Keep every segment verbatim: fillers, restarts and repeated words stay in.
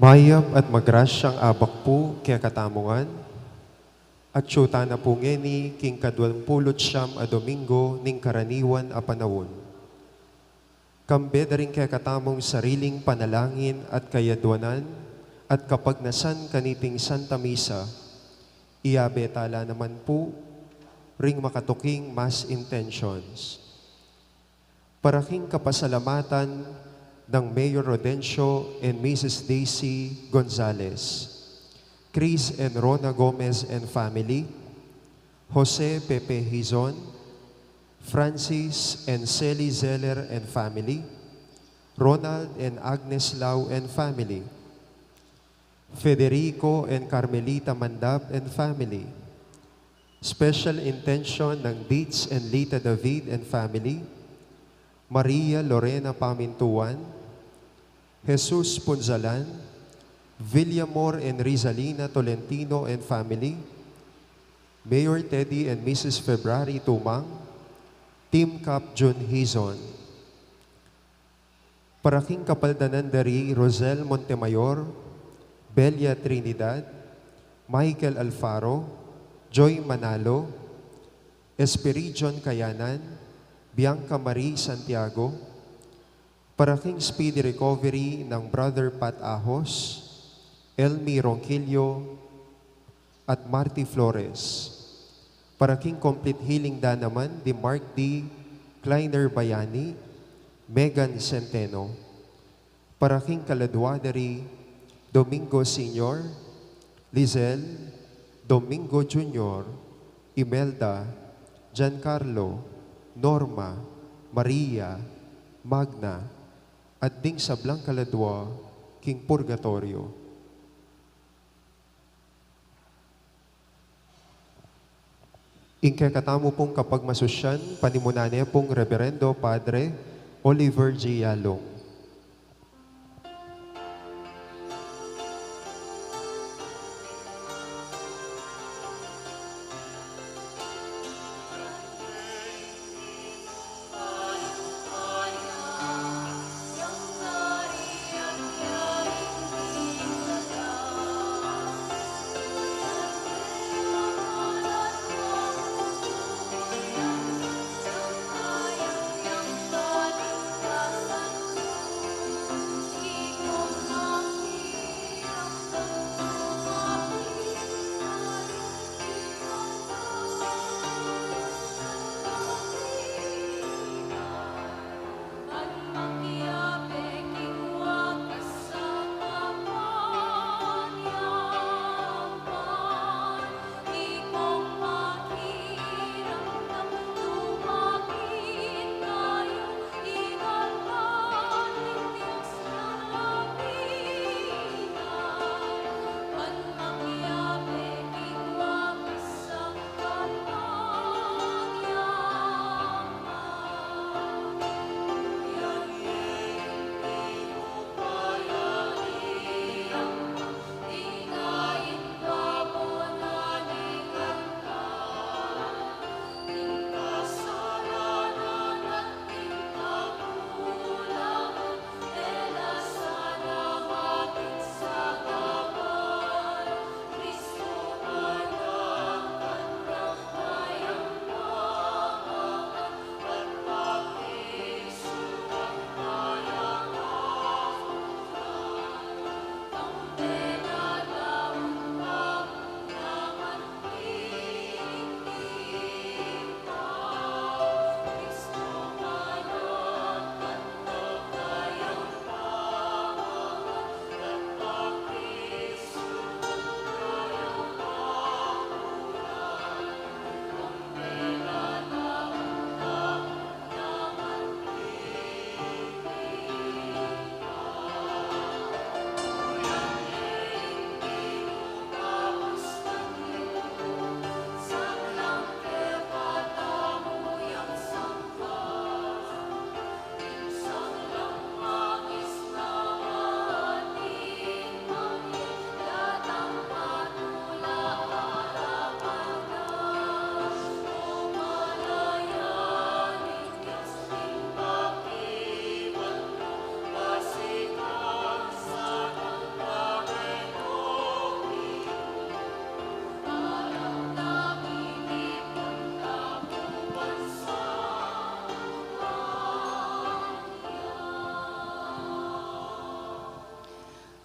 Mayap at magrasyang abak pu kekatamu ngan, at atsu tana pu ngeni king kaduang pulu't siyam a Domingo ning karaniwan a panaun. Kambe da ring kekatamung sariling panalangin at kayadwanan at kapagnasan kaniting Santa Misa, iyabe tala naman pu ring makatuking Mass intentions. Para king kapasalamatan nang Mayor Rodencio and Missus Daisy Gonzalez, Chris and Rona Gomez and family, Jose Pepe Hizon, Francis and Sally Zeller and family, Ronald and Agnes Lau and family, Federico and Carmelita Mandab and family. Special intention nang Dids and Lita David and family, Maria Lorena Pamintuan, Jesus Punzalan, Villamor and Rizalina Tolentino and family, Mayor Teddy and Missus February Tumang, Team Cap Jun Hizon. Para king kapaldanan da ri Rosel Montemayor, Belia Trinidad, Michael Alfaro, Joy Manalo, Espiridion Kayanan, Bianca Marie Santiago, para king speedy recovery nang Brother Pat Ahos, Elmi Ronquillo, at Marty Flores. Para king complete healing da naman di Mark D. Kleiner Bayani, Megan Centeno. Para king kaladwa da ri Domingo Senior, Lizelle, Domingo Junior, Imelda, Giancarlo, Norma, Maria, Magna, at ding sablang kaladwa king purgatorio. Ing kekatamu pung kapagmasusyan, panimunan ne pung Reberendo Padre Oliver G. Yalong.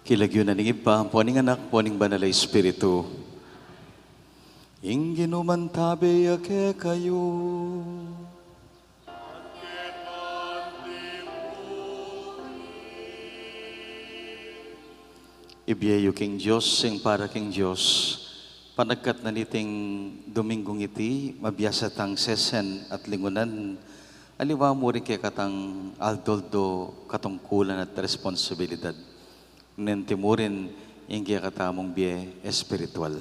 King lagyu na ning Ibpa, ampo ning Anak, ampo ning Banal a Espiritu. Ing Ginu mantabe ya kekayu. Ibie yu king Dios, ing para king Dios, panagkat na niting Dominggung iti, mabiasa tang sesen at lingunan, aliwa mu ring kekatang aldo-aldo katungkulan at responsibilidad. Nune mu rin ing kekatamung bie espiritual.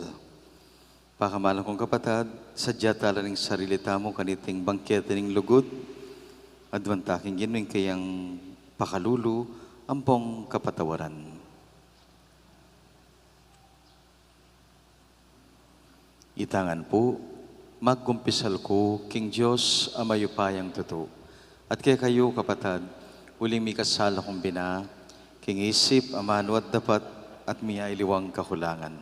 Pakamalan kung kapatad, sadya tala ning sarili tamu kaniting bangkete ning lugud, aduan ta king Ginu ing kayang pakalulu ampong kapatawaran. Ita ngan pu, magkumpisal ku king Dios a mayupayang tutu, at kekayu, kapatad, uling mikasala kung bina, king isip, amanu at dapat, at miyaliwang kakulangan.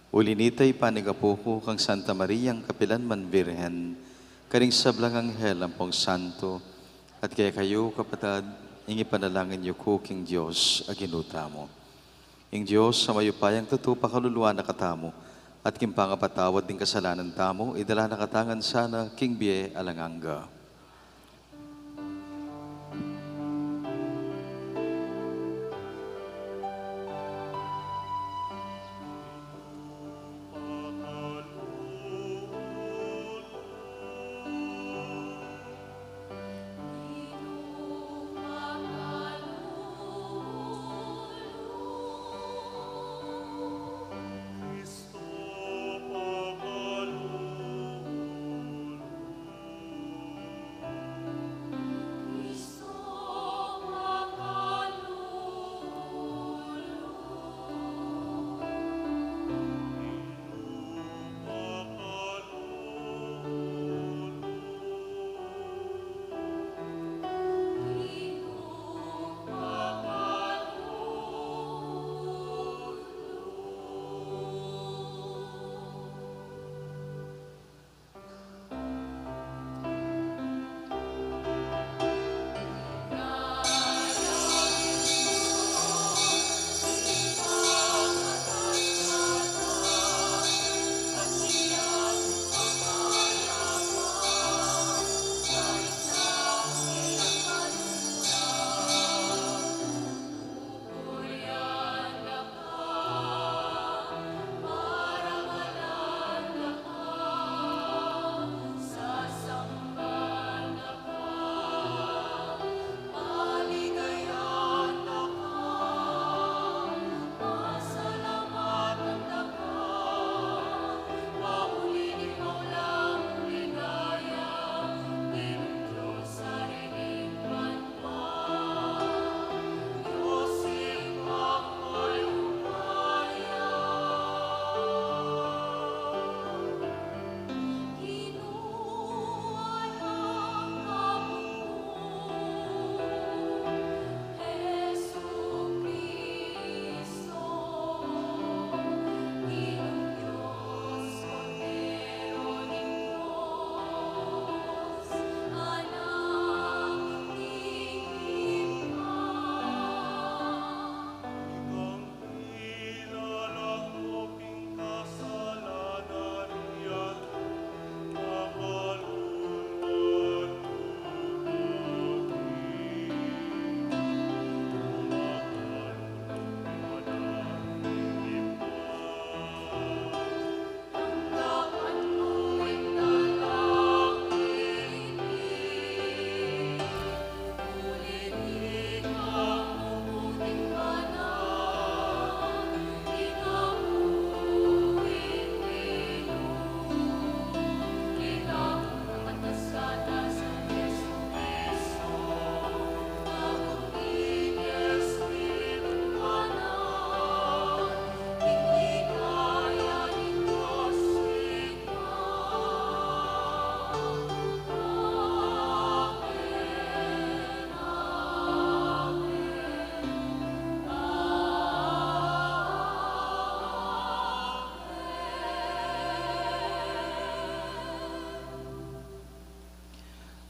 Uli nita, ipanigapu ku kang Santa Mariang kapilan man Birhen, karing sablang anghel ampong santo, at kekayu, kapatad, ing ipanalangin yu ku king Dios a Ginu tamu. Ing Dios a mayupayang tutu pakaluluan na katamu, at king pangapatawad ding kasalanan tamu, idala na katamu ngan sana king bie alang angga.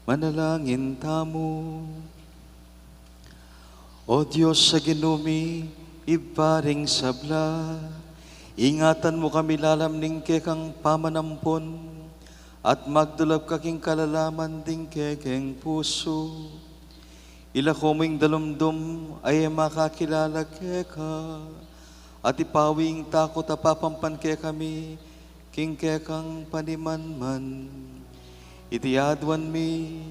Manalangin tamu. O Dios a Ginu mi, Ibpa ring sabla, ingatan mu kami lalam ning kekang pamanampun, at magdulap ka king kalalaman ding kekeng pusu. Ilako mu ing dalumdum a e makakilala keka, at ipawi ing takut a papampan kekami king kekang panimanman. Iti aduan mi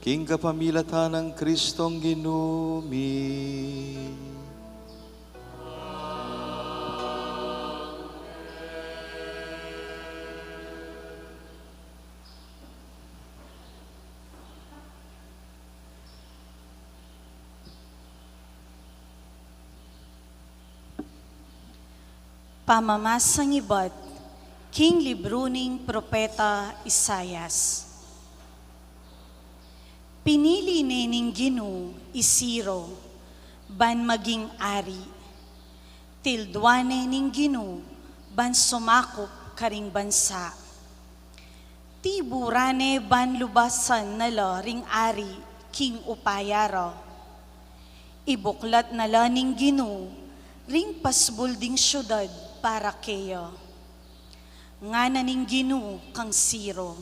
king kapamilatan nang Kristong Ginu mi. Pamamasang ibat king libru ning propeta Isaias. Pinili ne ning Ginu i Ciro ban maging ari. Tildua ne ning Ginu ban sumakup karing bansa. Tiburan ne ban lubasan na la ring ari king upaya ra. Ibuklat na la ning Ginu ring pasbul ding siudad para keya. Ngana ning Ginu kang Ciro,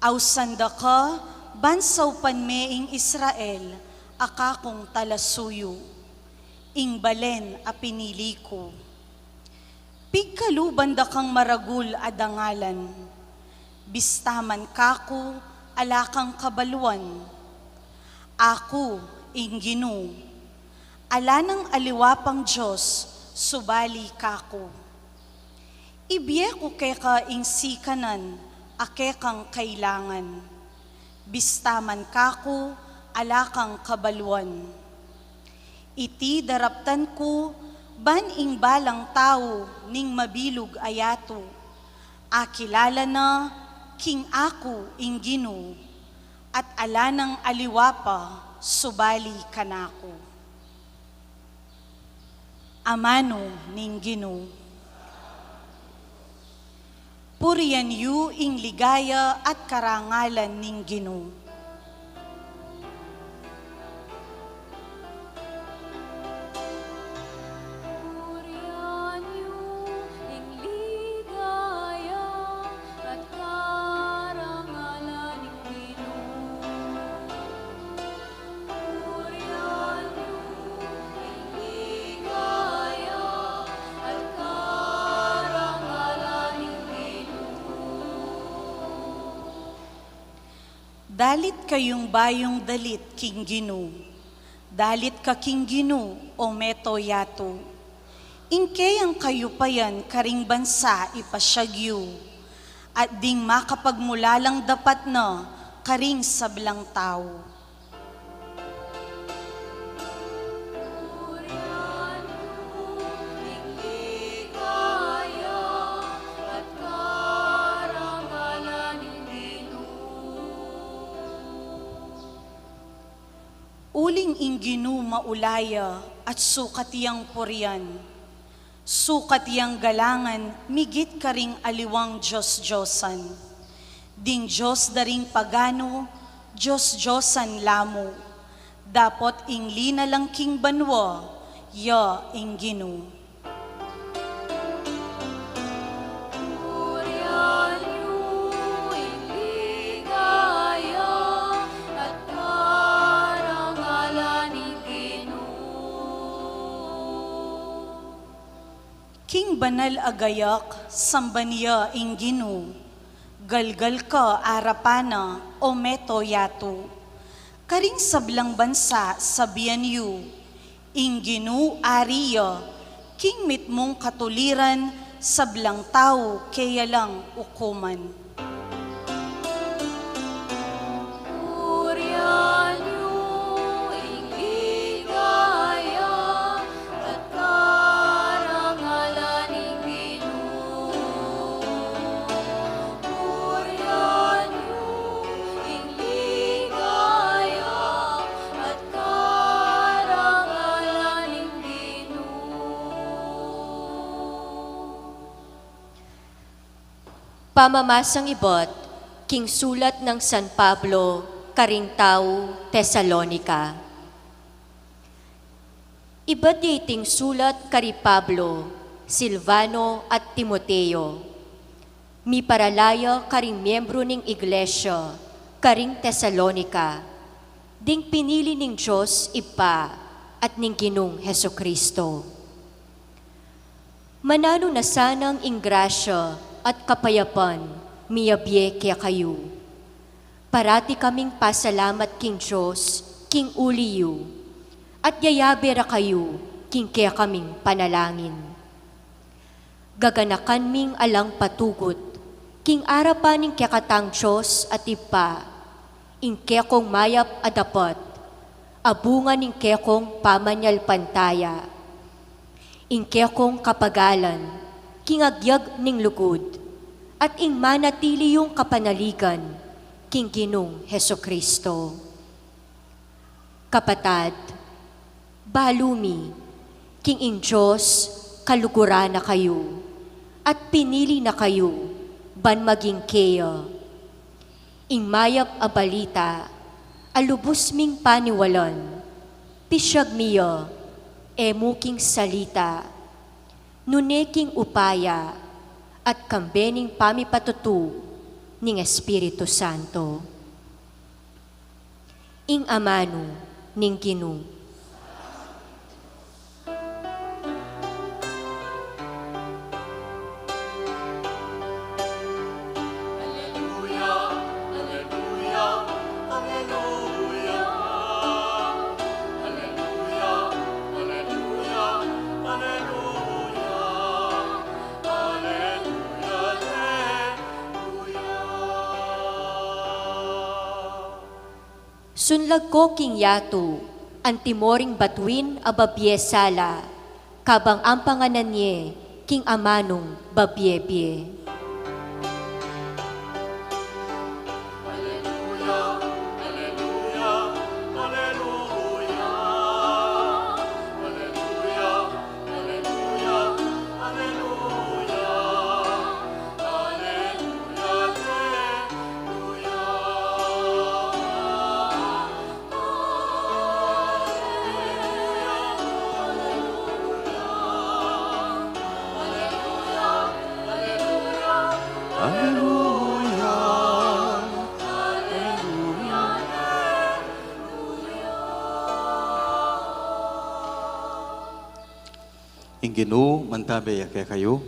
ausan da ka ban saupan me ing Israel a kakung talasuyu, ing balen a pinili ku. Pigkaluban da kang maragul a dangalan, bista man kaku ala kang kabaluan. Aku ing Ginu, ala nang aliwa pang Dios subali kaku. Ibie ku keka ing sikanan a kekang kailangan, bista man kaku ala kang kabaluan. Iti daraptan ku ban ing balang tau ning mabilug a yatu akilala na king aku ing Ginu, at ala nang aliwa pa subali kanaku. Amanu ning Ginu. Purian yu ing ligaya at karangalan ning Ginu. Purian yu ing ligaya at karangalan ning Ginu. Purian yu ing ligaya at karangalan ning Ginu. Dalit kayung bayung dalit king Ginu. Dalit ka king Ginu, o meto yatu. Ing keyang kayupayan karing bansa ipasiag yu, at ding makapagmulalang dapat na karing sablang tau. Uling ing Ginu maulaya at sukat yang purian. Sukat yang galangan migit karing aliwang dios-diosan. Ding dios da ring paganu, dios-diosan la mu. Dapot ing linalang king banua, ya ing Ginu. Purian yu ing ligaya at karangalan ning Ginu. King banal a gayak, samban ya ing Ginu. Galgal ka arapan na, o meto yatu. Karing sablang bansa, sabian yu, ing Ginu ari ya, king mitmung katuliran, sablang tau keya lang ukuman. Purian yu ing ligaya at karangalan ning Ginu. Purian yu ing ligaya at karangalan ning Ginu. Pamamasang ibat king sulat nang San Pablo karing tau Tesalonica. Ibat ya iting sulat kari Pablo, Silvano, at Timoteo. Miparala ya karing miembro ning iglesia karing Tesalonica, ding pinili ning Dios Ibpa at ning Ginung Jesucristo. Mananu na sanang ing grasya at kapayapan miyabie kekayu. Parati kaming pasalamat king Dios king uli yu, at yayabe ra kayu king kekaming panalangin. Gaganakan ming alang patugut king arapan ning kekatang Dios at Ibpa, ing kekong mayap a dapat, a bunga ning kekong pamanyalpantaya, ing kekong kapagalan king agyag ning lugud, at ing manatili yung kapanaligan king Ginung Jesucristo. Kapatad, balu mi, king ing Dios kaluguran na kayu, at pinili na kayu ban maging keya. Ing mayap a balita a lubus ming paniwalan, pisyag mi ya, e mu king salita, nune king upaya, at kambe ning pamipatutu ning Espiritu Santo. Ing amanu ning Ginu. Sunlag ko king yatu, antimo ring batuin a babie sala, kabang ampanganan ye king amanung babie-bie. Aleluya, aleluya, aleluya. Ing Ginu mantabe ya kekayu.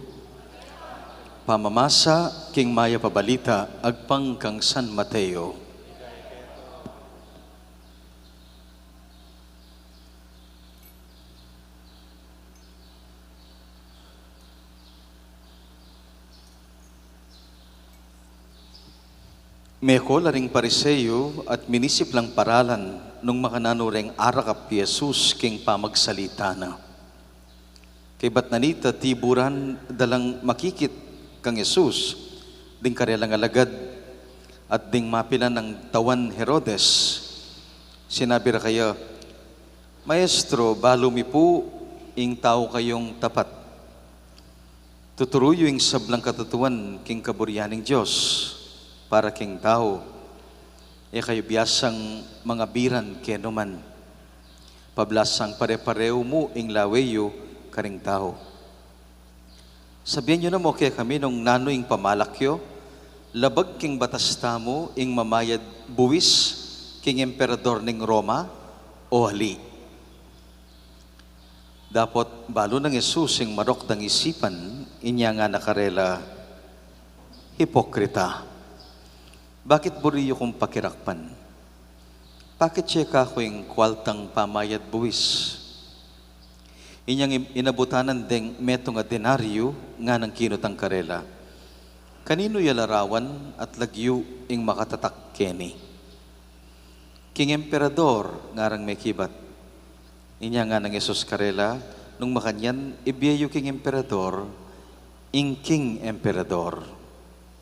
Pamamasa king mayap a balita agpang kang San Mateo. Meko la ring Pariseo at minisip lang paralan nung makananu reng arakap i Jesus king pamagsalita na. Kaybat na nita tiburan da lang makikit kang Jesus ding karelang alagad at ding mapilan nang tawan Herodes. Sinabi ra kaya, "Maestro, balu mi pu ing tau kayung tapat. Tuturu yu ing sablang katutuan king kaburian ning Dios para king tau. E kayu biasang mangabiran kenu man. Pablasang pare-pareu mu ing lawe yu karing tau. Sabian yu namu kekami nung nanu ing pamalak yu, labag king batas tamu ing mamayad buis king emperador ning Roma o ali?" Dapot balu nang Jesus ing marok dang isipan, inya ngana karela, "Hipokrita! Bakit buri yu kung pakirakpan? Pakit ye kaku ing kualtang pamayad buis." Inyang im-, inabutanan deng metung a denaryo, nganang kinutang karela, "Kaninu ya larawan at lagyu ing makatatak keni?" "King emperador," ngarang mekibat. Inya nganang Jesus karela, "Nung makanyan, ibie yu king emperador ing king emperador.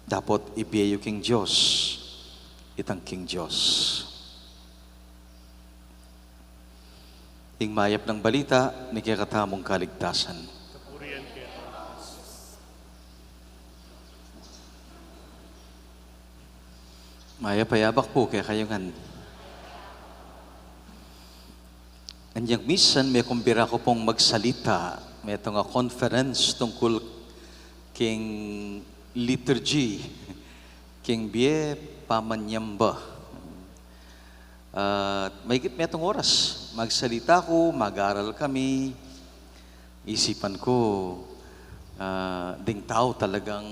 Dapot ibie yu king Dios itang king Dios." Ing mayap nang balita ning kekatamung kaligtasan. Mayap a yabak pu kekayu ngan. Anyang misan, mekumbira ku pung magsalita metung a conference tungkul king liturgy, king bie pamanyamba. At maigit metung oras, magsalita ku, mag-aral kami, isipan ku, ah, ding tau talagang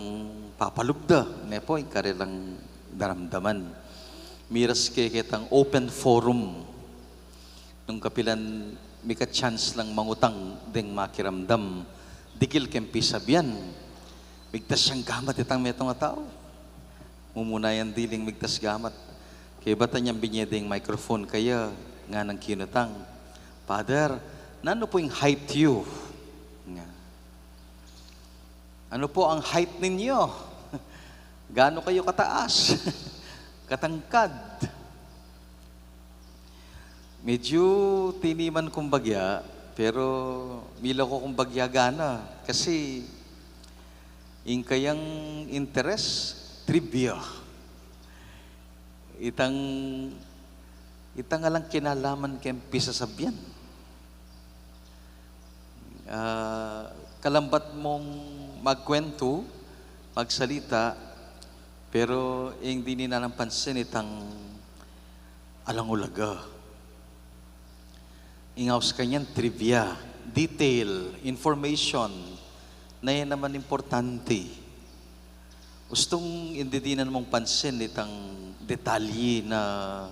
papalubda, ne pu, ing karelang daramdaman. Miras ke ketang open forum. Nung kapilan mika-chance lang mangutang deng makiramdam, dikil keng pisabian, migtas yang gamat itang metung a tau. Mumuna yang diling migtas gamat. Kaybat anyang binye deng microphone kaya, nganang kinutang, "Father, nanu pu ing height yu?" Nga. "Ano po ang height ninyo? Gaano kayo kataas?" Katangkad. Medyo tiniman kung bagya, pero milaku kung bagya gana. Kasi, ing kayang interes, trivia. Itang, itang alang kinalaman keng pisasabian. Ah, kalambat mung magkwentu, magsalita, pero ing dininan pansin itang alang ulaga. Ing aus kanyan trivia, detail, information, na yan naman importante. Ustung ing didinan mung pansin itang detalye na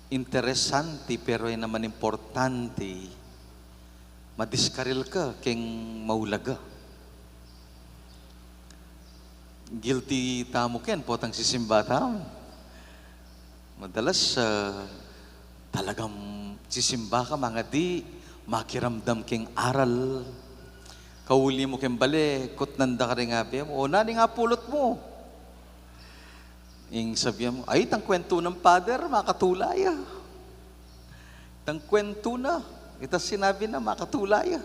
interesante, pero yan naman importante, madiskaril ka keng maulaga. Guilty tamu ken, potang sisimba tamu. Madalas, ah, talagang sisimba ka, mangadi, makiramdam keng aral. Kauli mu keng bale, kutnan da ka ring abe mu, "O, nanu ing apulot mu?" Ing sabian mu, "Ay, itang kwentu nang Father, makatula ya. Itang kwentu na, itang sinabi na, makatula ya."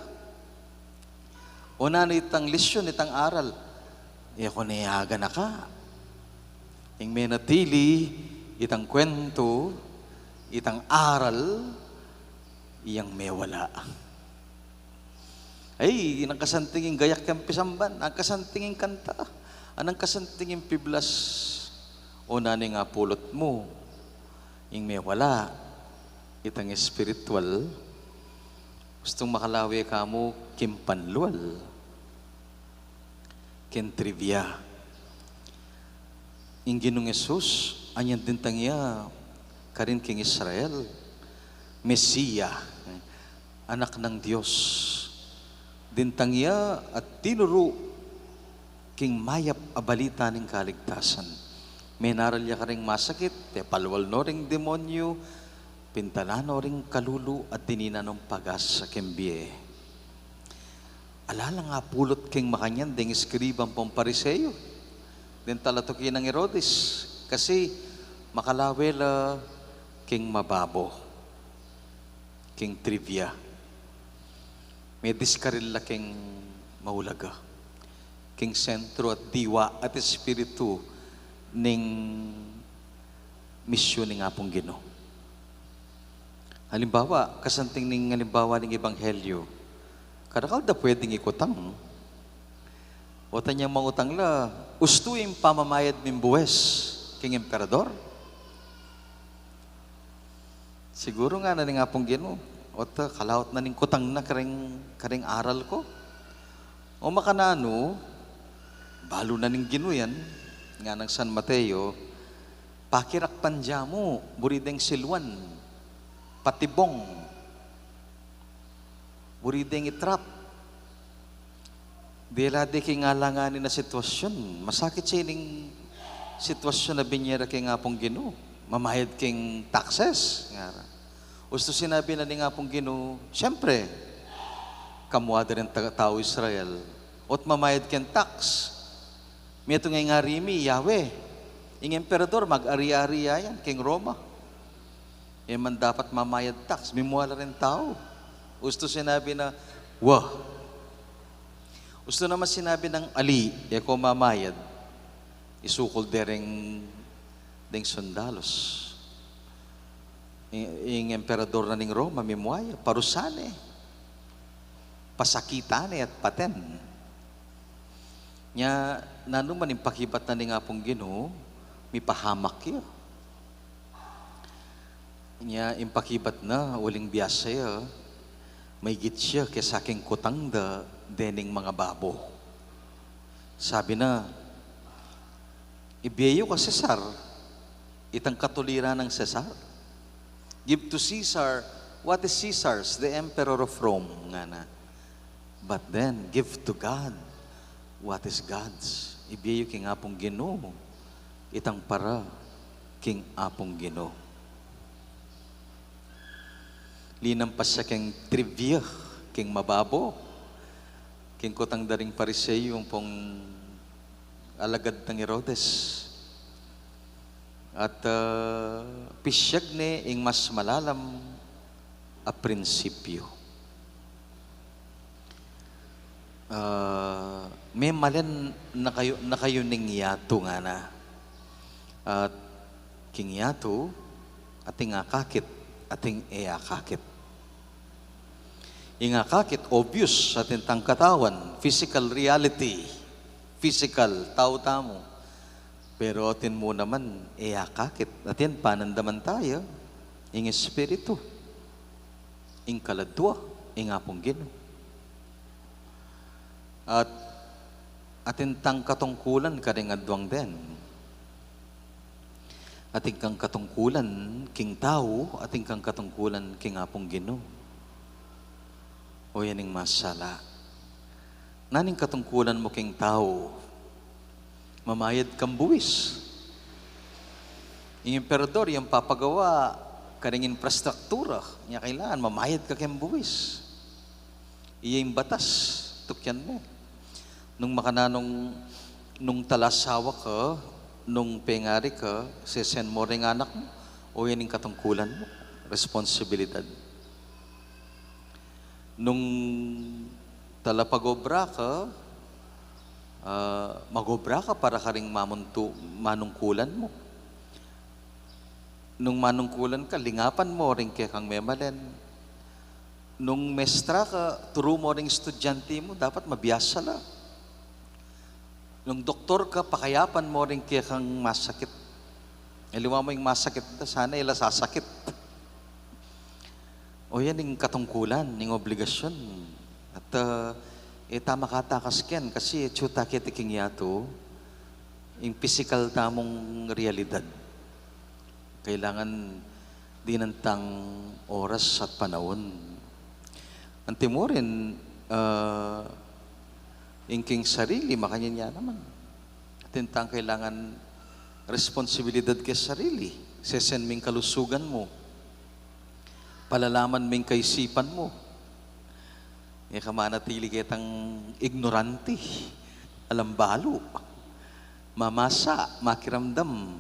"O nanu itang lesyon, itang aral?" "E ku ne aganaka. Ing menatili, itang kwentu, itang aral, iyang mewala." Ay, nang kasanting ing gayak keng pisamban, nang kasanting ing kanta, nang kasanting ing piblas. "O nanu ing apulot mu?" Ing mewala, itang espiritual, ustung makalawe kamu king panlual, king trivia. Ing Ginung Jesus, anyan dintang ya karin king Israel, Mesia, Anak ng Dios. Dintang ya at tinuru king mayap a balita ning kaligtasan. Menaral ya karing masakit, pepalwal no ring demonyu, pintala no ring kalulu, at dininan nong pag-asa king bie. Ala lang apulot king makanyan ding eskriba ampong Pariseo, ding talatuki nang Herodes, kasi makalawe la king mababo, king trivia. Mediskaril la king maulaga, king sentro at diwa at espiritu ning misyon ning Apung Ginu. Halimbawa, kasanting ning halimbawa ning ebanghelyo, karakal da pwedeng ikutang. O tanyang mangutang la, "Ustu ing pamamayad ming buwes king emperador?" Siguru ngana ning Apung Ginu, "Ota, kalaut na ning kutang na karing, karing aral ku." O makananu, balu na ning Ginu yan, nganang San Mateo, "Pakirakpan da mu, buri deng siluan, patibong, buri deng i-trap." Dela de king alanganin a sitwasyun. Masakit ya ining sitwasyun a binye ra king Apung Ginu. Mamayad king taxes, ngara. Ustu sinabi na ning Apung Ginu, siyempre, kamu da ring ta-, tau Israel, o't mamayad keng tax. Metung a ing ari mi, Yahweh. Ing emperador, mag-ari-ari ya yan king Roma. E man dapat mamayad tax, mimua la ring tau. Ustu sinabi na, "Wa." Ustu naman sinabi nang, "Ali, e ko mamayad." Isukul de ring, ding sundalus. Ing emperador na ning Roma, mimuaya, parusan ne, pasakitan ne at paten. Nya, nanu man ing pakibat na ning Apung Ginu, mipahamak ya. Nya, ing pakibat na, uling biasa ya, maigit ya kesa king kutang da dening mangababo. Sabi na, "Ibie yu kang Cesar itang katuliran nang Cesar. Give to Caesar what is Caesar's, the emperor of Rome," ngana. "But then, give to God what is God's." Ibie yu king Apung Ginu itang para king Apung Ginu. Linampas ya king trivia king mababo, king kutang da ring Pariseo, ampong alagad nang Herodes. At, ah, pisiag ne ing mas malalam a prinsipyu. Ah, memalen na kayu, na kayu ning yatu, ngana. At king yatu, atin akakit, atin e akakit. Ing akakit, obvious, atin tang katawan, physical reality, physical, tau tamu. Pero atin mu naman, e akakit, atin panandaman taya, ing espiritu, ing kaladua, ing Apung Ginu. At atin tang katungkulan karing aduang den. Atin kang katungkulan king tau, atin kang katungkulan king Apung Ginu. O yan ing masala. Nanu ing katungkulan mu king tau? Mamayad kang buwis. Ing emperador, yang papagawa karing infrastruktura, nya kailangan mamayad ka king buwis. Iya ing batas, tukyan me. Nung makananu, nung talasawa ka, nung pengari ka, sesen mu ring anak mu, o yan ing katungkulan mu, responsibilidad. Nung talapagobra ka, ah, magobra ka para karing mamuntu-, manungkulan mu. Nung manungkulan ka, lingapan mu ring kekang memalen. Nung mestra ka, turu mu ring estudyante mu, dapat mabiasa la. Nung doktor ka, pakayapan mu ring kekang masakit. Aliwa mu ing masakit da, sana e la sasakit. O yan ing katungkulan, ing obligasyon. At, ah, e ta makatakas ken, kasi atyu ta keti king yatu, ing pisikal tamung realidad. Kailangan dinan tang oras at panaun. Antimurin, ah, ing king sarili, makanyan ya naman. Atin tang kailangan responsibilidad king sarili. Sesen mu ing kalusugan mu. Palalaman mu ing kaisipan mu. E ka manatili ketang ignorante, alam balu, mamasa, makiramdam,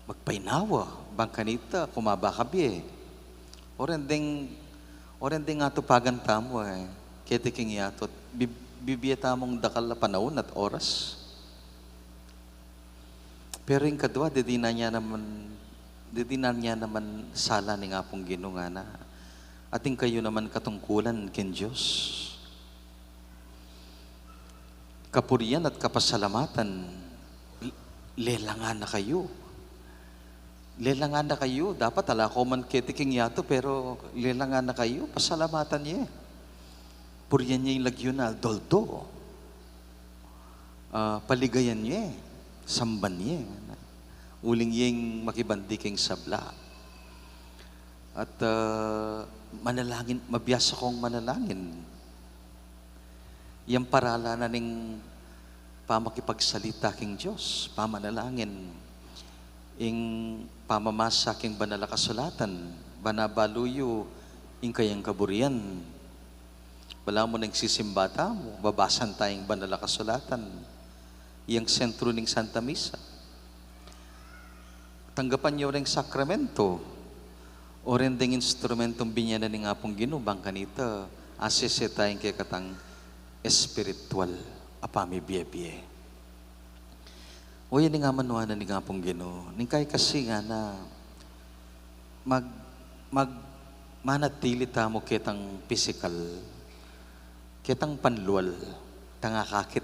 magpainawa, bang kanita, kumaba ka bie. O ren deng, o ren deng atupagan tamu, e, keti king yatu, bib-, bibie tamung dakal a panaun at oras. Pero ing kadua, didinan ya naman, didinan ya naman sala ning Apung Ginu, ngana. Atin kayu naman katungkulan king Dios. Kapurian at kapasalamatan, l-, lelangan na kayu. Lelangan na kayu, dapat ala ko man keti king yatu, pero lelangan na kayu, pasalamatan ye. Purian ye ing lagyu na, aldo-aldo. Ah, paligayan ye, samban ye. Uling yeng makibandi king sabla. At, ah, manalangin, mabiasa kong manalangin. Yang paralan na ning pamakipagsalita king Dios, pamanalangin, ing pamamasa king Banal a Kasulatan, bana balu yu ing kayang kaburian. Balamu nung sisimba tamu, babasan ta ing Banal a Kasulatan, yang sentru ning Santa Misa. Tanggapan yu ring sakramento, o ren deng instrumentung binie na ning Apung Ginu, bang kanita, asese ta ing kekatang espiritual a pamibie-bie. O yan ing amanuan na ning Apung Ginu, ning kai kasi ngana, Mag-, mag-, manatili tamu ketang pisikal, ketang panlual, tang akakit.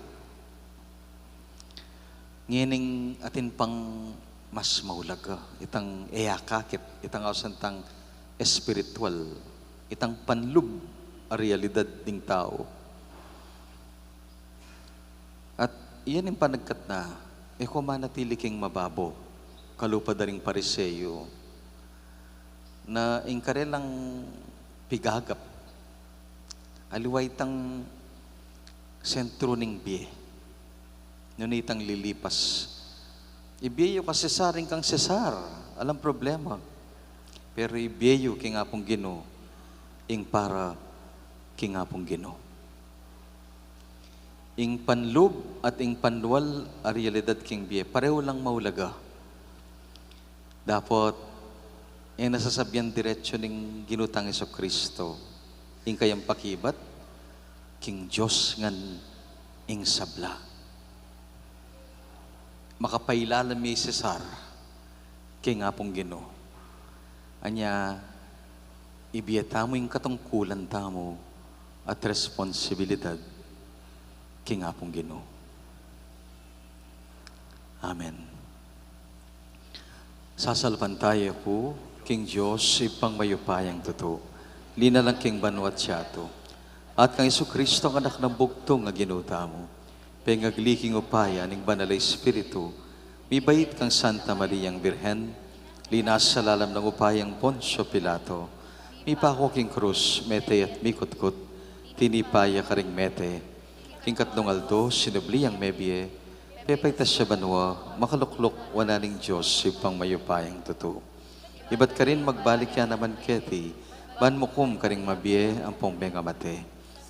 Ngening atin pang mas maulaga, itang e akakit, itang ausan tang espiritual, itang panlub a realidad ding tau. At iyan ing panagkat na, e ko manatili king mababo, kalupa da ring Pariseo, na ing karelang pigagap, aliwa itang sentro ning bie, nune itang lilipas. Ibie yu kang Cesar, ing kang Cesar, alang problema. Pero ibie yu king Apung Ginu, ing para king Apung Ginu. Ing panlub at ing panlual a realidad king bie, pareho lang maulaga. Dapot, e na sasabian diretso ning Ginu tang Jesucristo, ing kayang pakibat, king Dios ngan ing sabla. Makapailalam ya i Cesar king Apung Ginu. Anya, ibie tamu ing katungkulan tamu at responsibilidad king Apung Ginu. Amen. Sasalpantaya ku king Dios, Ibpang mayupayang tutu, linalang king banua't yatu, at kang Jesucristo, ing Anak nang bugtung a Ginu tamu, pengagli king upaya ning Banal a Espiritu, mibait kang Santa Mariang Birhen, linasa lalam ning upayang Poncio Pilato, mipako king krus, mete at mikutkut, tinipa ya karing mete, king katlung aldo sinubli yang mebie, pepaitas ya banua, makalukluk wanan ning Dios, Ibpang mayupayang tutu. Ibat karin magbalik ya naman keti, ban mukum karing mabie ampong mengamate.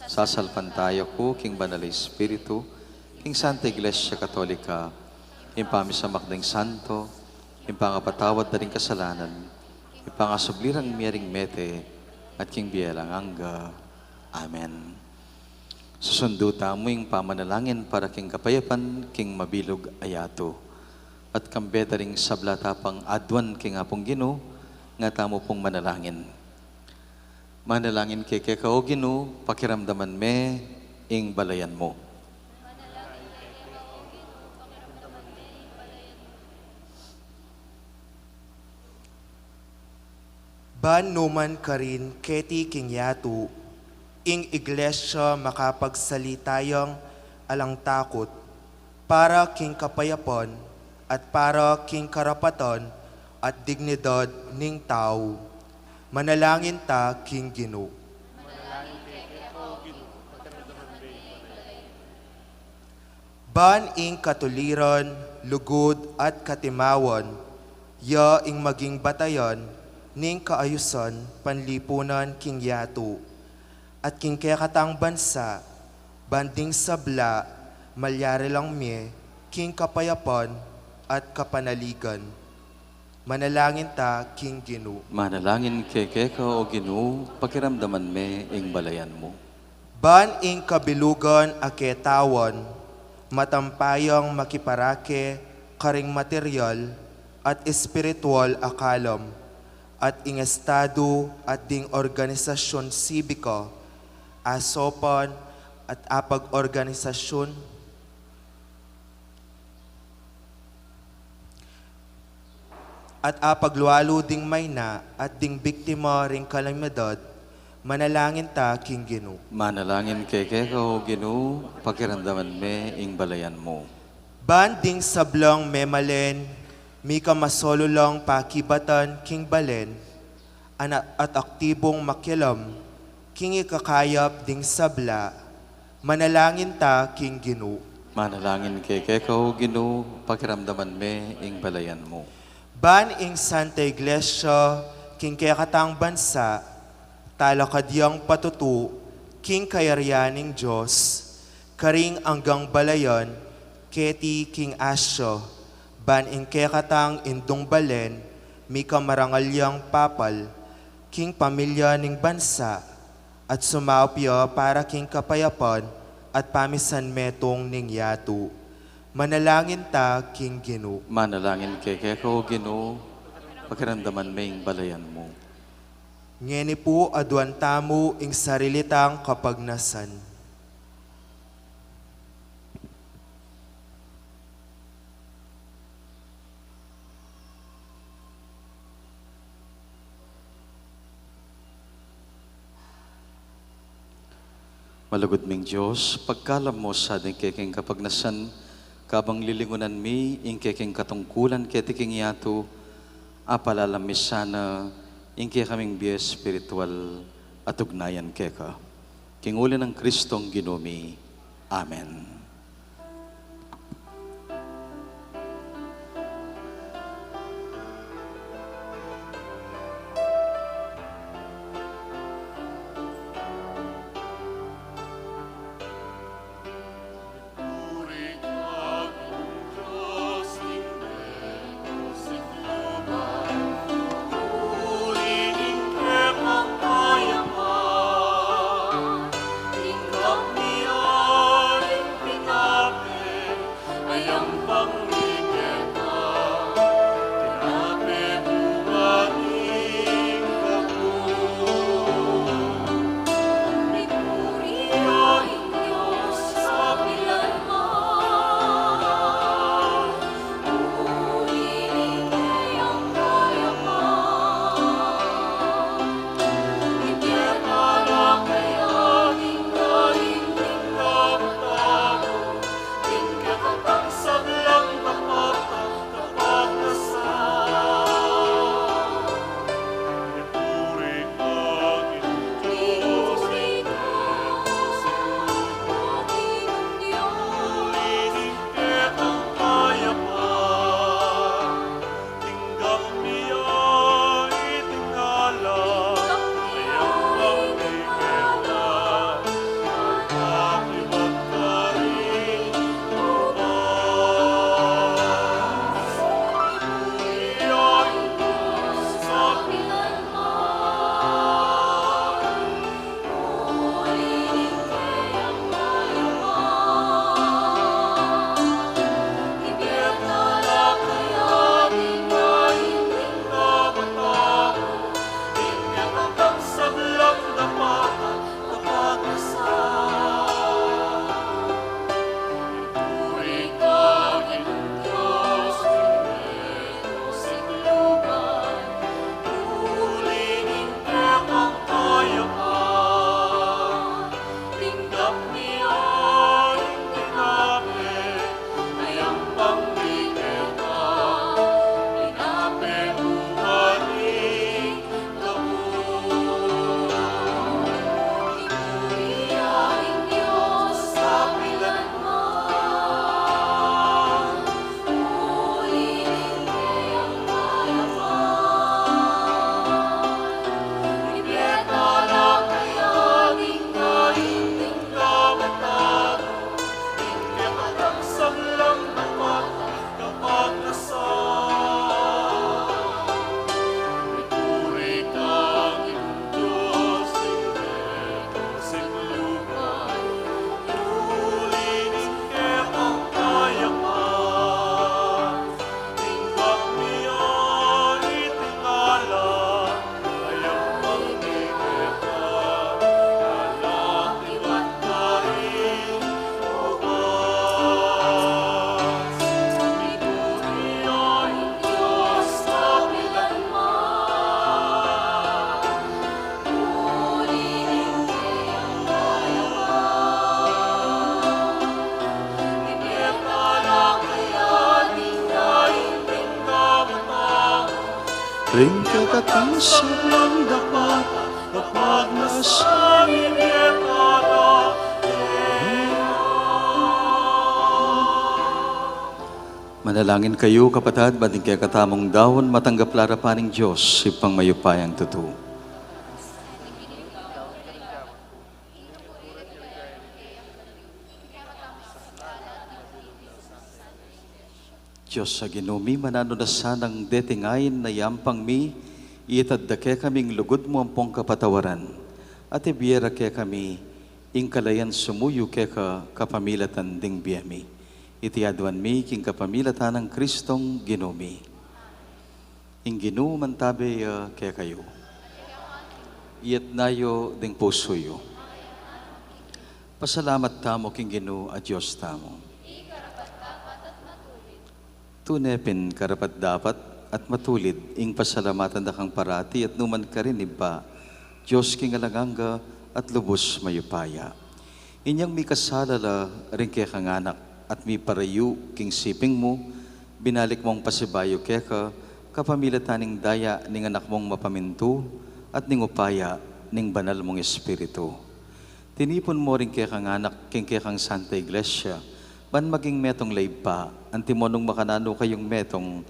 Sasalpantaya ku king Banal a Espiritu, king Santa Iglesia Katolika, king pamisamak ding santo, king pangapatawad da ring kasalanan, king pangasubli rang mie ring mete, at king bie alang angga. Amen. Susundu tamu ing pamanalangin para king kapayapan king mabilug a yatu. At kambe da ring sabla ta pang aduan king Apung Ginu, nga tamu pung manalangin. Manalangin ke keka, O Ginu, pakiramdaman me ing balayan mu. Ban numan karin keti king yatu, ing Iglesia makapagsalita yang alang takut, para king kapayapan at para king karapatan at dignidad ning tau. Manalangin ta king Ginu. Ban ing katuliran, lugud, at katimawan, ya ing maging batayan ning kaayusan panlipunan king yatu, at king kekatang bansa, ban ding sabla malyari lang mie king kapayapan at kapanaligan. Manalangin ta king Ginu. Manalangin ke keka, O Ginu, pakiramdaman me ing balayan mu. Ban ing kabilugan a ketawan, matampa yang makiparake karing material at espiritual a kalam, at ing estado at ding organisasyun sibika, asopan at apag-organisasyun, at apaglualu ding mayna at ding biktima ring kalamidad, manalangin ta king Ginu. Manalangin ke keka, O Ginu, pakiramdaman me ing balayan mu. Ban ding sablang memalen, mika masolu lang pakibatan king balen, ana-, at aktibung makialam king ikakayap ding sabla, manalangin ta king Ginu. Manalangin ke keka, O Ginu, pakiramdaman me ing balayan mu. Ban ing Santa Iglesia king kekatang bansa, talakad yang patutu king kayarian ning Dios, karing anggang balayan keti king Asia, ban ing kekatang indung balen, mika marangal yang papal king pamilya ning bansa, at sumaup ya para king kapayapan at pamisanmetung ning yatu. Manalangin ta king Ginu. Manalangin ke keka, O Ginu. Pakiramdaman me ing balayan mu. Ngeni pu, aduan tamu ing sarili tang kapagnasan. Malugud ming Dios, pagkalam mu sa ding keking kapagnasan, kabang lilingunan mi ing keking katungkulan keti king yatu, apalalam mi sana ing kekaming bie espiritual at ugnayan keka. King uli nang Kristong Ginu mi. Amen. Ring kekatang sablang dapat, kapag nasa Manalangin kayu, kapatad, ban ding kekatamung daun, matanggap la arapan ning Dios, Ibpang mayupayang tutu. Dios a Ginu mi, mananu na sanang deting ain a yampang mi itad da kekami ing lugud mu ampong kapatawaran, at ibie ra kekami ing kalayan sumuyu keka kapamilatan ding bie mi. Iti aduan mi king kapamilatan nang Kristong Ginu mi. Ing Ginu mantabe ya kekayu. Itas yu ding pusu yu. Pasalamat tamu king Ginu a Dios tamu. Tune pin karapat-dapat at matulid ing pasalamatan da kang parati at nu man karin, Ibpa, Dios king alang angga at lubus mayupaya. Inyang mikasala la ring kekang anak at miparayu king siping mu, binalik mung pasibayu keka, kapamilatan ning daya ning Anak mung mapamintu at ning upaya ning Banal mung Espiritu. Tinipun mu ring kekang anak king kekang Santa Iglesia, ban maging metung la, Ibpa, antimo nung makananu kayung metung,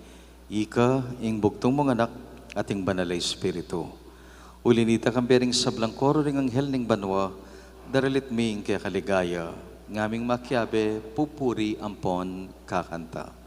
ika, ing bugtung mung Anak, at ing Banal a Espiritu. Uli na nita, kambe ring sablang koro ring anghel ning banua, daralit mi ing keka ligaya, ngaming makiabe pupuri ampon kakanta.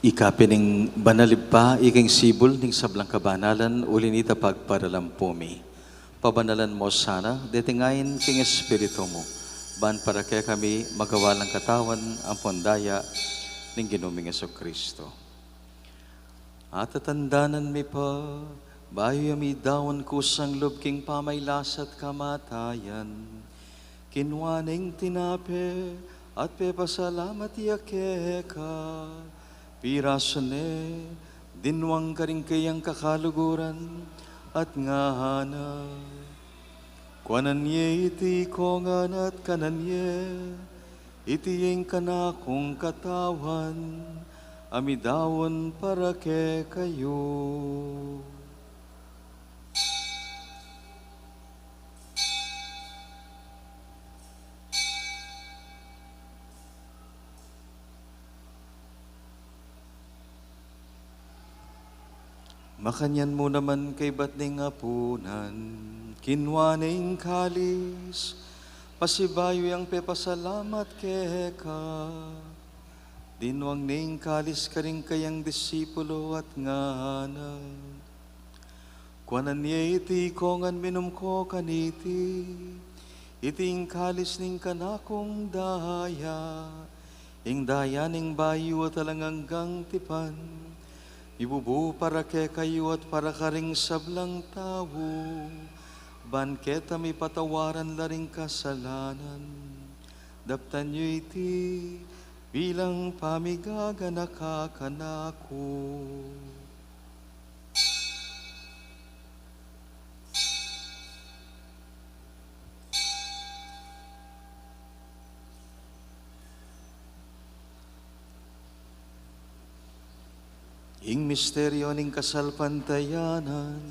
Ika pin ing banal, Ibpa, ika ing sibul ning sablang kabanalan, uli na nita pagparalampu mi. Pabanalan mu sana deti ngeni king Espiritu mu, ban para kekami magawa lang katawan ampon daya ning Ginu ming Jesucristo. Atatandanan mi pa, bayu ya midaun kusang lub king pamailas at kamatayan, kinua ne ing tinape at pepasalamat ya keka, pirasu ne, dinwang karing kayang kakaluguran at ngana: Kuanan ye iti ikongan at kanan ye, iti ing kanakung katawan a midaun para kekayu. Makanyan mu naman kaybat ning apunan, kinua ne ing kalis, pasibayu yang pepasalamat keka, dinwang ne ing kalis karing kayang disipulo at ngana: Kuanan ye iti ikongan, minum ko kaniti, iti ing kalis ning kanakung daya, ing daya ning bayu at alang anggang tipan, ibubu para kekayu at para karing sablang tau, ban keta mipatawaran la ring kasalanan. Daptan yu iti bilang pamigaganaka kanaku. Ing misteryu ning kasalpantayanan.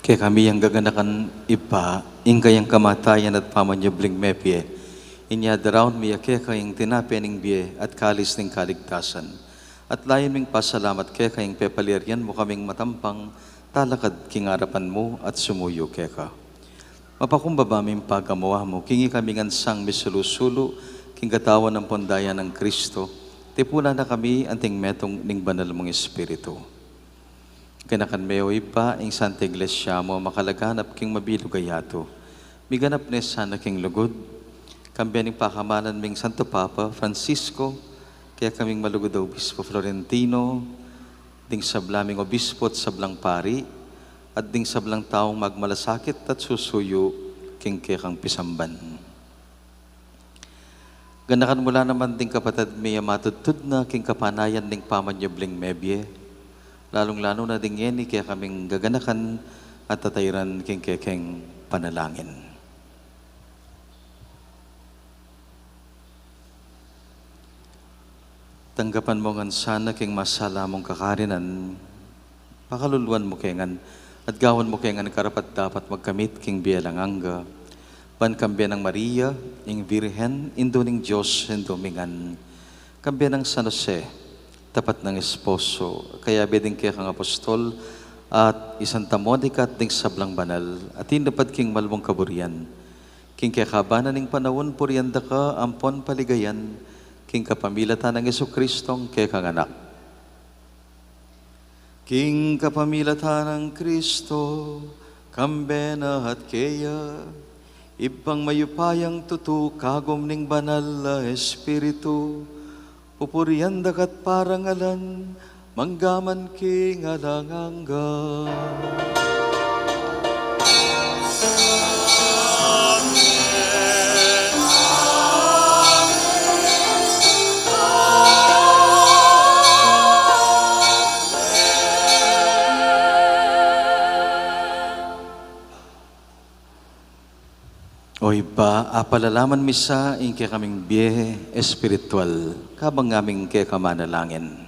Kekami yang gaganakan, Ibpa, ing kayang kamatayan at pamanyubling mebie, inya daraun mi ya keka ing tinape ning bie at kalis ning kaligtasan. At layun ming pasalamat keka ing pepalyarian mu kaming matampang talakad king arapan mu at sumuyu keka. Mapakumbaba ming pagamuan mu, king ikami ngan sang misulu-sulu king katawan ampon daya nang Kristo, tipunan na kami anting metung ning banal mung Espiritu. Ganakan me, o Ibpa, ing Santa Iglesia mu a makalaganap king mabilug a yatu. Miganap ne sana king lugud, kambe ning pakamalan ming Santo Papa Francisco, kekaming malugud a Obispo Florentino, ding sabla ming obispo at sablang pari, at ding sablang taung magmalasakit at susuyu king kekang pisamban. Ganakan mu la naman ding kapatad mi a matudtud na king kapanayan ning pamanyubling mebie, lalung-lalu na ding ngeni kekaming gaganakan at tatairan king kekeng panalangin. Tanggapan mu ngan sana king masala mung kakarinan, pakaluluan mu ke ngan, at gawan mu ke ngan karapat-dapat magkamit king bie alang angga, ban kambe nang Maria, ing Virgen, Indu ning Dios, Indu mi ngan, kambe nang San Jose, tapat nang esposo, kayabe ding kekang apostol, at i Santa Monica at ding sablang banal, a tinupad king malmung kaburian, king kekaban na ning panaun purian da ka ampon paligayan, king kapamilatan nang Jesucristong kekang Anak. King kapamilatan nang Kristo, kambe na at keya, Ibpang mayupayang tutu kagum ning banal a Espiritu, pupurian da ka at parangalan, mangga man king alang angga. O Ibpa, apalalaman mi sa ing kekaming bie espiritual, kabang ngaming keka manalangin.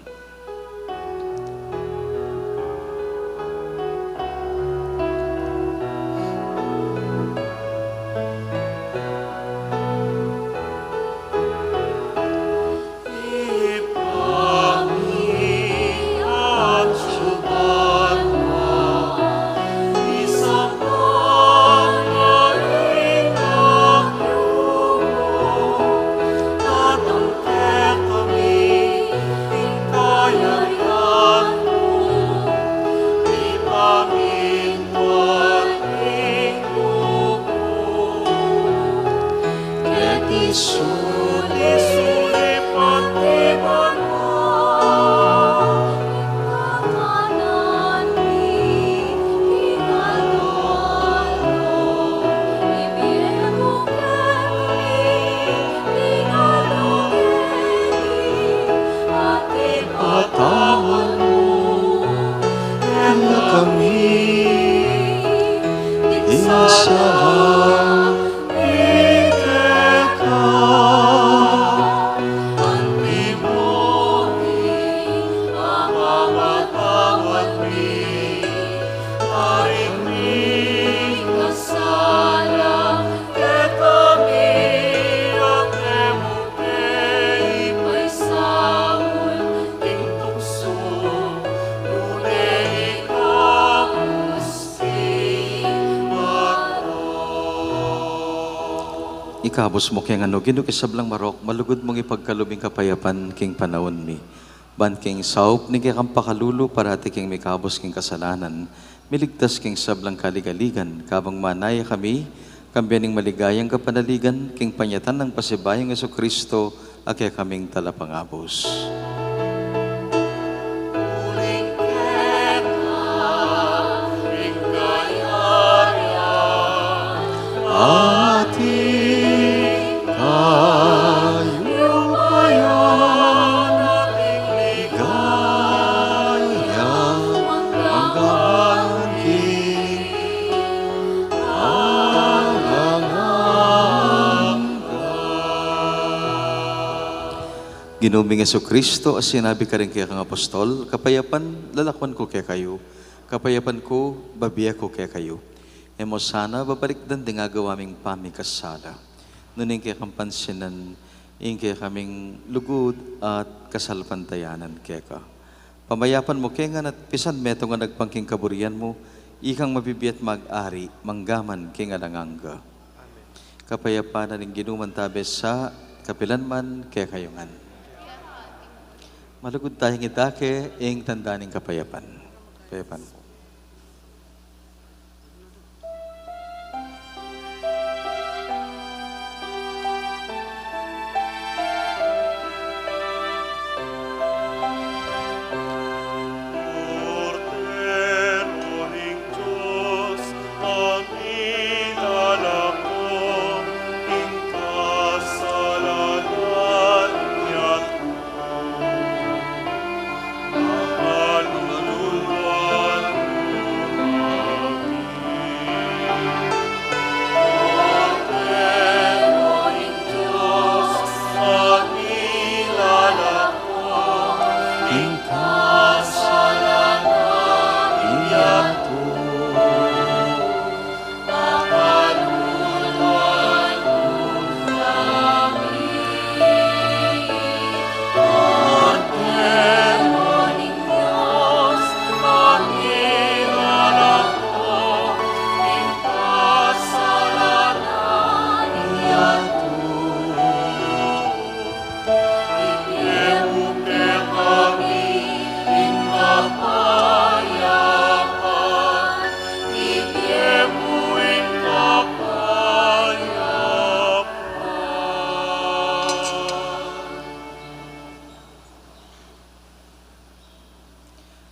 Patawad mu kami ing sala mi keka, anti mu ipapatawad mi ing mikasala kekami, at e mu ke ipaisaul king tuksu, nune ikabus king marok. Ikabus mu ke ngan, O Ginu, king sablang marok, malugud mung ipagkalub ing kapayapan king panaun mi. Ban king saup ning kekang pakalulu, parati kaming mikabus king kasalanan, miligtas king sablang kaligaligan, kabang manaya kami, kambe ning maligayang kapanaligan, king panyatang nang pasibayung Jesucristo, a kekaming Talapangabus. Uling keka ing kayarian, ampon ing kayupayan, at ing ligaya, mangga man king alang angga. Ginu ming Jesucristo, a sinabi karing kekang apostol, kapayapan lalakwan ku kekayu, Kapayapan ku, babie ku kekayu. E mo sana babalikdan ding agawa ming pamikasala, nune ing kekang pansinan ing kekaming lugud at kasalpantayanan keka. Pamayapan mu ke ngan at pisan metung a nagpang king kaburian mu, ikang mabibie at mag-ari mangga man king alang angga. Kapayapan na ning Ginu mantabe sa kapilan man kekayu ngan. Malugud tayang idake ing tanda ning kapayapan. Kapayapan.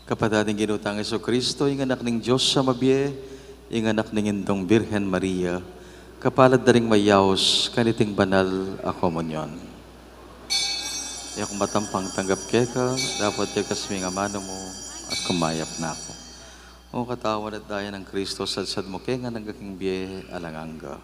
Kapatad ning Ginu tang Jesucristo, ing Anak ning Dios a mabie, ing Anak ning Indung Birhen Maria, kapalad da ring mayaus kaniting banal a komunyon. E ku matampang tanggap keka, dapot ikasming amanu mu at kumayap na ku. O katawan at daya nang Kristo, sadsad mu ke ngan angga king bie alang angga.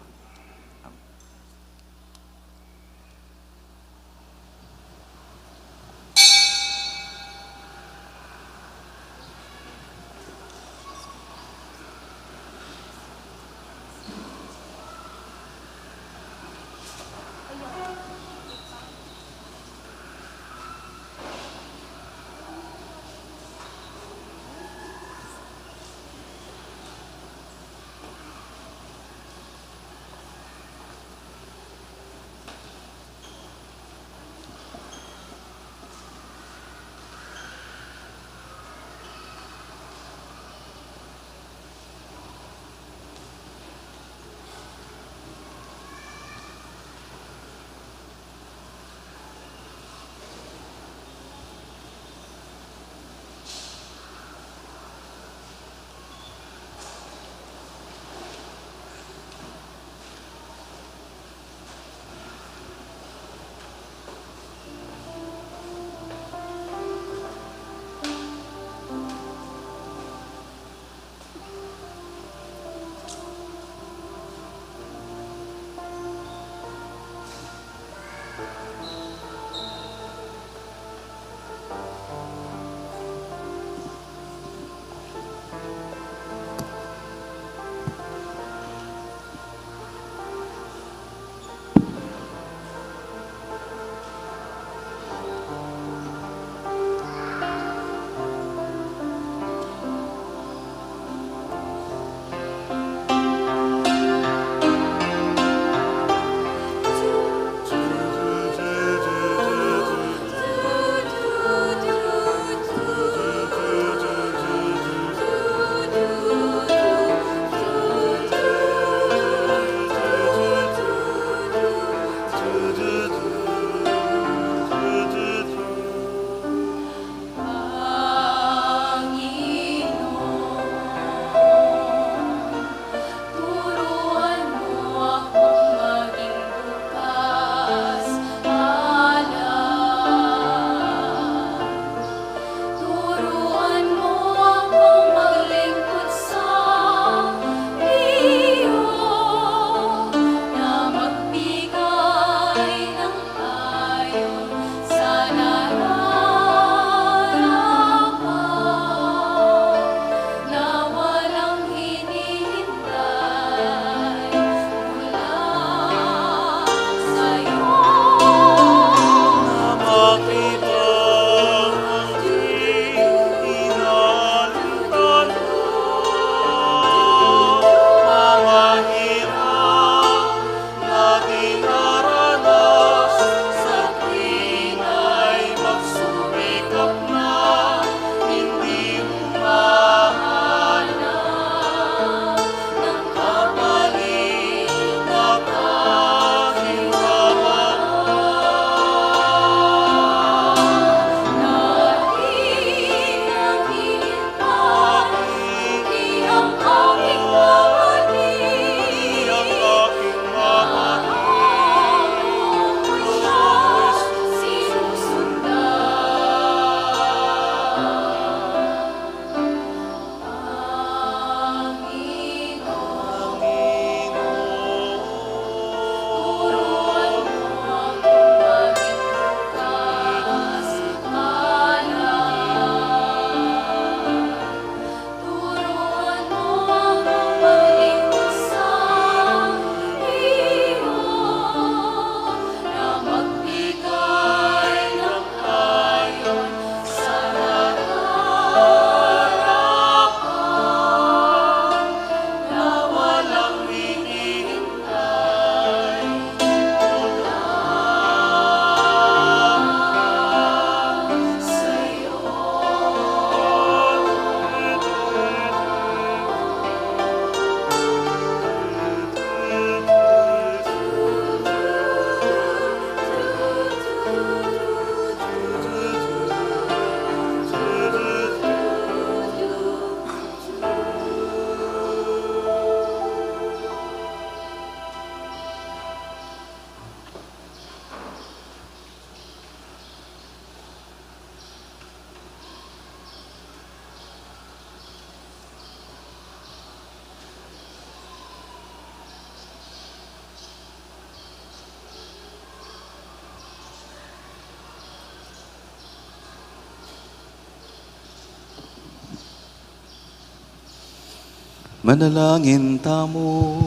Manalangin tamu.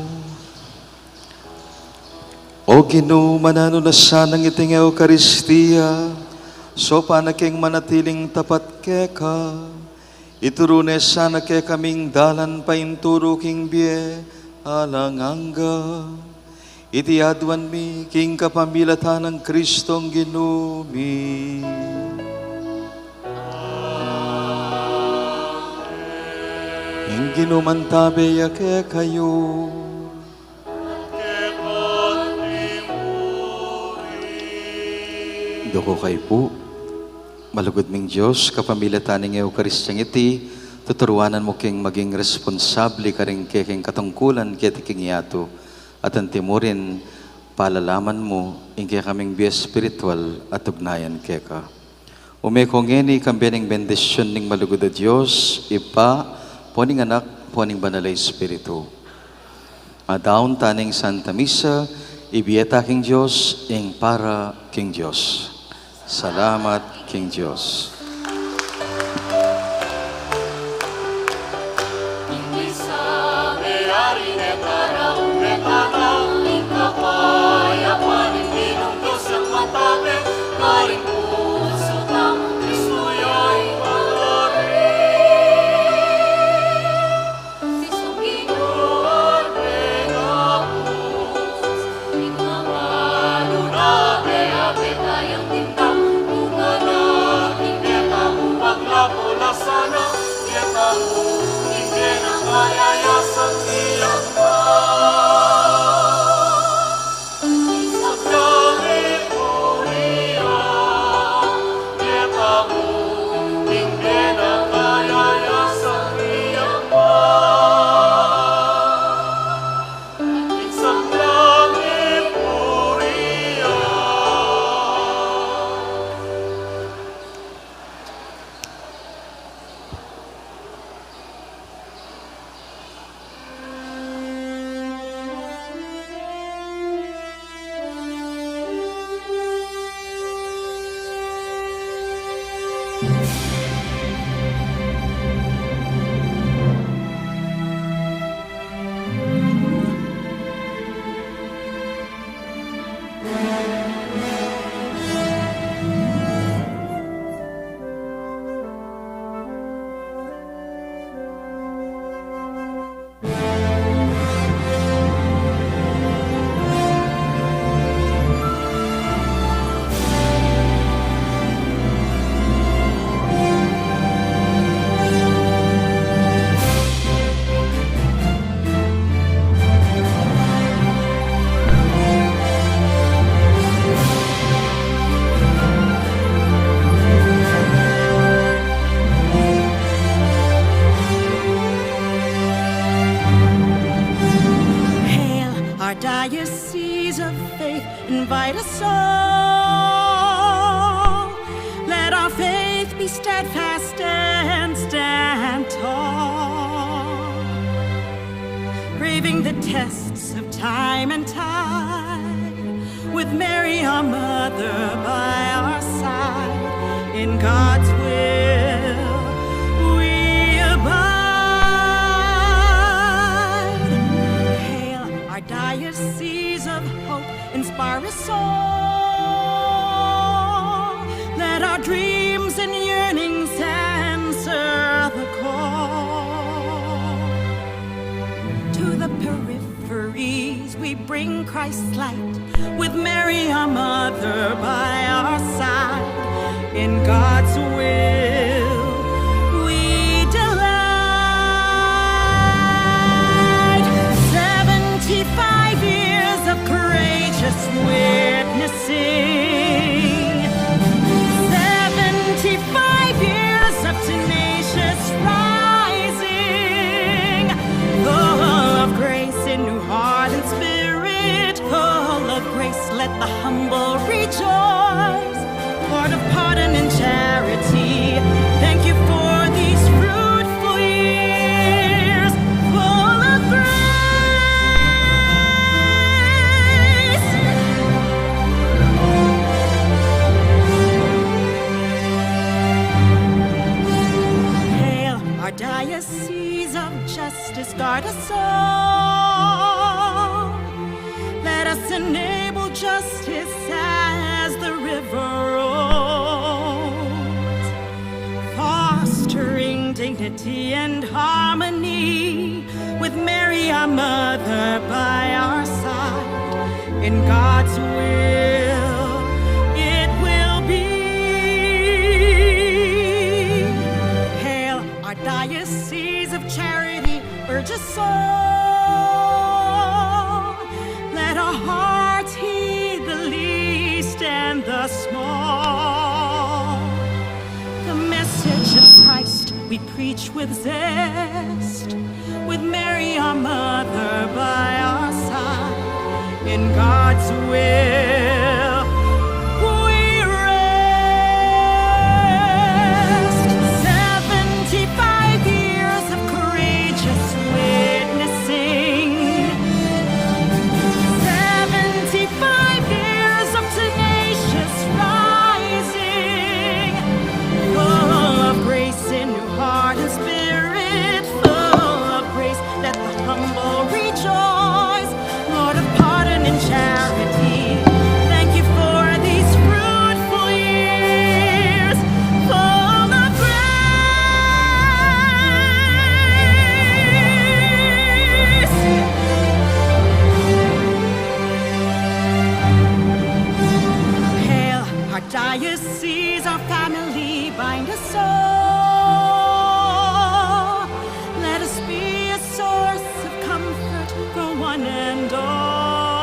O Ginu, mananu na sanang iting Eukaristia, saupan na keng manatiling tapat keka, ituru ne sana kekaming dalan painturu king bie alang angga. Iti aduan mi king kapamilatan nang Kristong Ginu mi. Ing Ginu mantabe ya kekayu. Duku kayu pu. Malugud ming Dios, kapamilatan ning Eukaristia iti, tuturuan mu keng maging responsable karing keking katungkulan keti king yatu, at anti mu rin palalaman mu ing kekaming bie espiritual at ugnayan keka. Ume ko ngeni kambe ning bendisyun ning malugud a Dios, Ibpa, ampo ning Anak, ampo ning Banal a Espiritu. Madaun ta ning Santa Misa, ibie ta king Dios, ing para king Dios. Salamat king Dios. Hail, Archdiocese of Faith, invite us all. Let our faith be steadfast and stand tall. Braving the tests of time and tide, with Mary, our mother, by our side, in God's will we abide. Hail, Archdiocese of Hope, inspire us all. Let our dreams and yearnings answer the call. To the peripheries we bring Christ's light, with Mary, our mother, by our side. In God's will we delight. Seventy-five years of courageous witnessing, seventy-five years of tenacious rising, full of grace in new heart and spirit, full of grace, let the humble rejoice. Lord of pardon and charity, thank you for these fruitful years, full of grace. Hail, Archdiocese of Justice, guard us Enable justice as the river rolls, fostering dignity and harmony, with Mary, our mother, by our side. In God's will, it will be. Hail, our Diocese of Charity, urge us all. Let our hearts heed the least and the small. The message of Christ we preach with zest, with Mary, our mother, by our side. In God's will, we rest. Seventy-five years of courageous witnessing, seventy-five years of tenacious rising, full of grace in new heart and spirit, full of grace. Let the humble rejoice, Lord of pardon and charity. Thank you for these fruitful years, full of grace. Hail, our diocese, our family, bind us all. Let us be a source of comfort for one and all.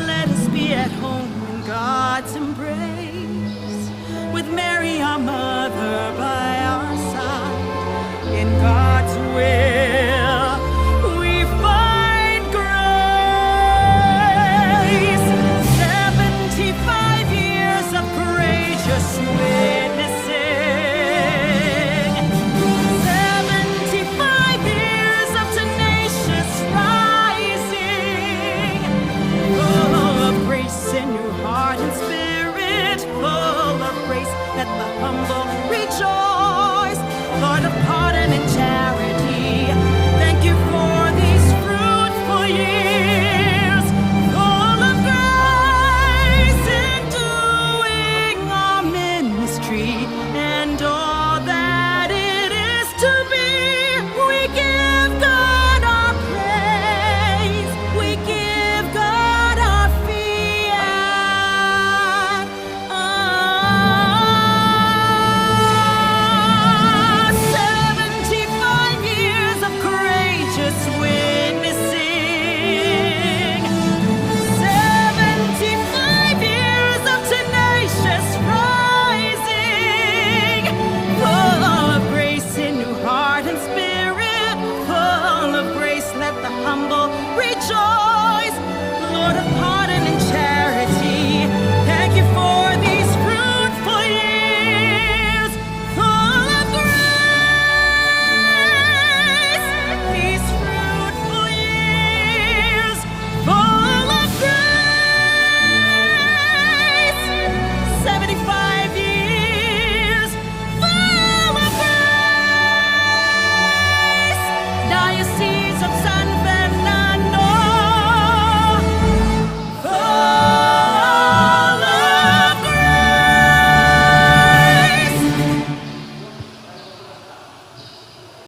Let us be at home in God's